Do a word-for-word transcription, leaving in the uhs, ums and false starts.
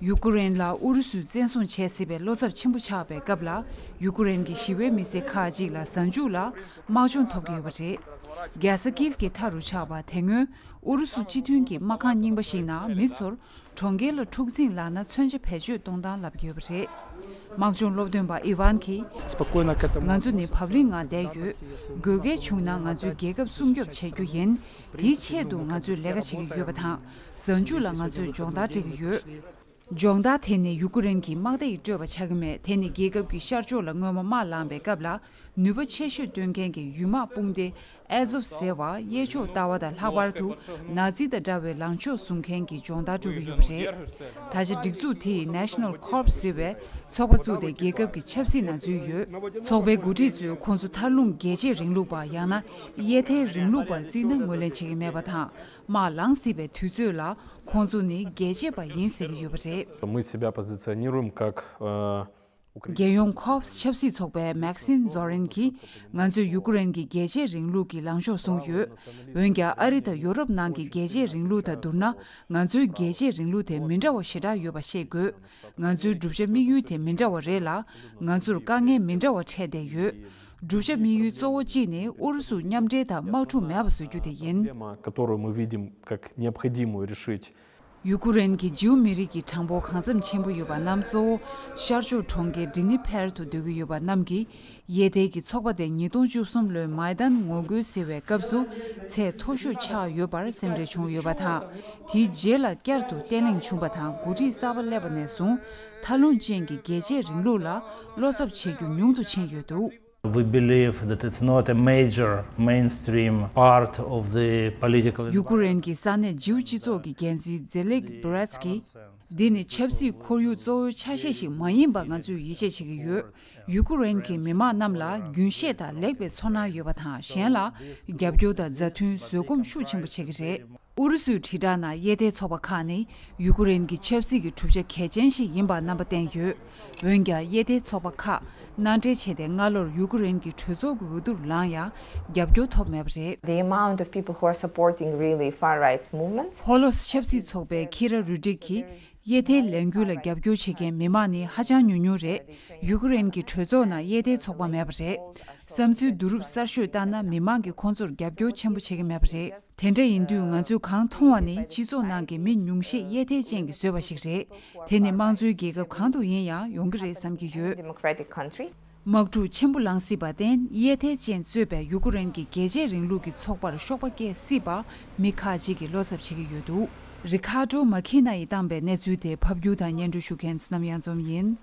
ཡུ་ཀེ་རེན་ལ་ཨུ་རུ་སུས་བཙན་བཟུང་བྱས་སྲིད་པའི་བློ་འཚབ་ཆེན་པོ་ཆགས་པའི་སྐབས་ལ། ཡུ་ཀེ་རེན་གྱི་ཞི་བའི་མི་སེར་ཁག་ཅིག་ལ་གཟའ་མཇུག་ལ་དམག་སྦྱོང་ཐོབ་ཀྱི་ཡོད་པ་རེད། རྒྱལ་ས་ཀིབ་ཀྱི་མཐའ་རུ་ཆགས་པ་དེ་སྔོན་ཨུ་རུ་སུ་སྤྱི་མཐུན་གྱི་དམག་ཁང་རྙིང་པ་ཞིག་ནང་མི་ཚོར་གྲོང་ཁྱེར་ལ་འཁྲུག་འཛིང་ལངས་ན་མཚོན་ཆ་བེད་སྤྱོད་གཏོང་སྟངས་ལབ་ཀྱི་ཡོད་པ་རེད། དམག་སྦྱོང་སློབ་སྟོན་པ་ཨི་ཝན་གྱིས། ང་ཚོ་ནི་བབ་བརླིང་ངང་བསྡད་ཡོད། དགོས་གལ་བྱུང་ན་ང་ཚོའི་རྒྱལ་ཁབ་སྲུང་སྐྱོབ་བྱེད་རྒྱུ་ཡིན། དེའི་ཆེད་དུ་ང་ཚོས་ལས་ཀ་བྱེད་ཀྱི་ཡོད་པ་དང་། གཟའ་མཇུག་ལ་ང་ཚོས་སྦྱོང་བརྡར་སྤྲད་ཀྱི་ཡོད། སྦྱོང་བརྡར་དེ་ནི་ཡུ་ཀེ་རེན་གྱི་དམག་སྡེ་ཡིས་སྤྲོད་པ་ཆགས་ཀྱི་མེད། དེ་ནི་རྒྱལ་ཁབ་ཀྱི་ཤར་ཕྱོགས་ལ་སྔོན་མ་དམག་ལངས་པའི་སྐབས་ལ་ནུས་པ་ཆེ་ཤོས་སྟོན་མཁན་གྱི་ཡུལ་དམག་དཔུང་སྡེ་ཨེ་ཟོབ་ཟེར་བ་གཡས་ཕྱོགས་ལྟ་བ་དང་ལྷག་པར་དུ་ནཱ་ཛི་དང་འདྲ་བའི་ལངས་ཕྱོགས་བཟུང་མཁན་གྱི་སྦྱོང་བརྡར་སྤྲོད་ཀྱི་ཡོད་པ་རེད། ད་ཆ་སྒྲིག་འཛུགས་དེ་ཡིས་National Corps ཟེར་བའི་ཚོགས་པ་བཙུགས་ཏེ་རྒྱལ་ཁབ་ཀྱི་ཆབ་སྲིད་ནང་འཛུལ་ཡོད། ཚོགས་པའི་འགོ་ཁྲིད་ཚོས་ཁོང་ཚོ་མཐར་ལྷུང་རྒྱལ་གཅེས་རིང་ལུགས་པ་ཡང་ན་གཡས་ཐལ་རིང་ལུགས་པར་བརྩིས་ན་ངོས་ལེན་བྱེད་ཀྱི་མེད་པ་དང་། དམག་ལངས་སྲིད་པའི་དུས་ཚོད་ལ་ཁོང་ཚོ་ནི་རྒྱལ་གཅེས་པ་ཡིན་ཟེར་གྱི་ཡོད་པ་རེད། Мы себя позиционируем как, э, Укра- རྒྱལ་ཡོངས་Corps ཆབ་སྲིད་ཚོགས་པའི་Maxim Zorin གྱིས། ང་ཚོས་ཡུ་ཀེ་རེན་གྱི་རྒྱལ་གཅེས་རིང་ལུགས་ཀྱི་ལངས་ཕྱོགས་བཟུང་ཡོད། འོན་ཀྱང་ཨ་རི་དང་ཡོ་རོབ་ནང་གི་རྒྱལ་གཅེས་རིང་ལུགས་དང་བསྡུར་ན། ང་ཚོའི་རྒྱལ་གཅེས་རིང་ལུགས་དེ་མི་འདྲ་བ་ཞེ་དྲག་ཡོད་པ་ཤེས་དགོས། ང་ཚོའི་བསྒྲུབ་བྱ་དམིགས་ཡུལ་དེ་མི་འདྲ་བ་རེད་ལ། ང་ཚོར་དཀའ་ངལ་མི་འདྲ་བ་འཕྲད་བསྡད་ཡོད། བསྒྲུབ་བྱ་དམིགས་ཡུལ་གཙོ་བོ་གཅིག་ནི་ཨུ་རུ་སུ་མཉམ་འབྲེལ་དང་དམག་འཁྲུག་མེད་པ་བཟོ་རྒྱུ་དེ་ཡིན། Проблема, которую мы видим как необходимую решить. ཡུ་ཀེ་རེན་གྱི་ཇིའུ་མི་རིགས་ཀྱི་གྲངས་འབོར་གང་འཚམ་ཆེན་པོ་ཡོད་པ་རྣམས་གཙོ་བོ་ཤར་ཕྱོགས་གྲོང་ཁྱེར་ཌི་ནི་ཕེར་དུ་སྡོད་ཀྱི་ཡོད་པ་རྣམས་ཀྱིས། གཡས་ཐལ་གྱི་ཚོགས་པ་དེ་ཉིས་སྟོང་བཅུ་གསུམ་ལོའི་མའི་དན་ངོ་རྒོལ་ཟེར་བའི་སྐབས་སུ་ཚད་མཐོ་ཤོས་ཆགས་ཡོད་པར་སེམས་ཁྲལ་བྱུང་ཡོད་པ་དང་། དེའི་རྗེས་ལ་བསྐྱར་དུ་བརྟན་ལྷིང་བྱུང་བ་དང་། འགོ་ཁྲིད་གསར་པ་སླེབས་པ་ནས་བཟུང་། མཐའ་ལྷུང་ཅན་གྱི་རྒྱལ་གཅེས་རིང་ལུགས་ལ་བློ་འཚབ་བྱེད་རྒྱུ་ཉུང་དུ་ཕྱིན་ཡོད་འདུག། We believe that it's not a major mainstream part of the political environment. ཡུ་ཀེ་རེན་གྱི་ས་གནས་ཇིའུ་སྤྱི་ཚོགས་ཀྱི་འགན་འཛིན་ཛེ་ལེག་བྷི་རེ་ཚ་གིས། འདི་ནི་ཆབ་སྲིད་ཁོར་ཡུག་གཙོ་བོའི་ཆ་ཤས་ཤིག་མ་ཡིན་པ་ང་ཚོས་ཡིད་ཆེས་བྱེད་ཀྱི་ཡོད། ཡུ་ཀེ་རེན་གྱི་མི་དམངས་རྣམས་ལ་རྒྱུན་ཤེས་དང་ལེགས་པའི་ཚོར་སྣང་ཡོད་པ་དང་། གཞན་ལ་རྒྱབ་སྐྱོར་དང་མཛའ་མཐུན་བཟོད་སྒོམ་ཤུགས་ཆེན་པོ་བྱེད་ཀྱི་རེད། ཨུ་རུ་སུའི་དྲིལ་བསྒྲགས་ནང་གཡས་ཐལ་ཚོགས་པ་ཁག་ནི་ཡུ་ཀེ་རེན་གྱི་ཆབ་སྲིད་ཀྱི་གྲུབ་ཆ་གལ་ཆེན་ཞིག་ཡིན་པར་རྣམ་པ་བསྟན་ཡོད། འོན་ཀྱང་གཡས་ཐལ་ཚོགས་པ་ཁག་མནའ་འབྲེལ་བྱས་ཏེ་སྔ་ལོར་ཡུ་ཀེ་རེན་གྱི་གྲོས་ཚོགས་ཀྱི་འོས་བསྡུར་ལངས་ཡང་རྒྱབ་སྐྱོར་ཐོབ་མེད་པ་རེད། The amount of people who are supporting really far right movements. ཧོ་ལོས་ཆབ་སྲིད་ཚོགས་པའི་ཁི་ར་རུ་ཏིག་གིས། གཡས་ཐལ་ལས་འགུལ་ལ་རྒྱབ་སྐྱོར་བྱེད་མཁན་མི་མང་ནི་ཧ་ཅང་ཉུང་ཉུང་རེད། ཡུ་ཀེ་རེན་གྱི་གྲོས་ཚོགས་ནང་གཡས་ཐལ་ཚོགས་པ་མེད་པ་རེད། བསམ་ཚུལ་བསྡུ་རུབ་གསར་ཤོས་ལྟར་ན། མི་མང་གིས་ཁོང་ཚོར་རྒྱབ་སྐྱོར་ཆེན་པོ་བྱེད་ཀྱི་མེད་པ་རེད། དེ་འདྲ་ཡིན་དུས་ང་ཚོས་གང་མཐོང་བ་ནི་སྤྱི་ཚོགས་ནང་གི་མི་ཉུང་ཤས་གཡས་ཐལ་ཅན་གྱིས་བཟོས་པ་ཞིག་རེད། དེ་ནི་དམངས་གཙོའི་རྒྱལ་ཁབ་གང་དུ་ཡིན་ཡང་ཡོང་གི་རེད་བསམ་གྱི་ཡོད། Democratic country. དམག་འཁྲུག་ཆེན་པོ་ལངས་སྲིད་པར་བརྟེན། གཡས་ཐལ་ཅན་གཙོས་པའི་ཡུ་ཀེ་རེན་གྱི་རྒྱལ་གཅེས་རིང་ལུགས་ཀྱི་ཚོགས་པར་གཤོག་པ་སྐྱེ་སྲིད་པ་མི་ཁག་ཅིག་གིས་བློ་འཚབ་བྱེད་ཀྱི་ཡོད་འདུག། རི་ཁཱ་ཏྲོ་མ་ཁི་ན་ཡིས་བཏང་པའི་གནས་ཚུལ་དེ་ཕབ་སྒྱུར་དང་སྙན་སྒྲོན་ཞུ་མཁན་བསོད་ནམས་གཡང་འཛོམས་ཡིན།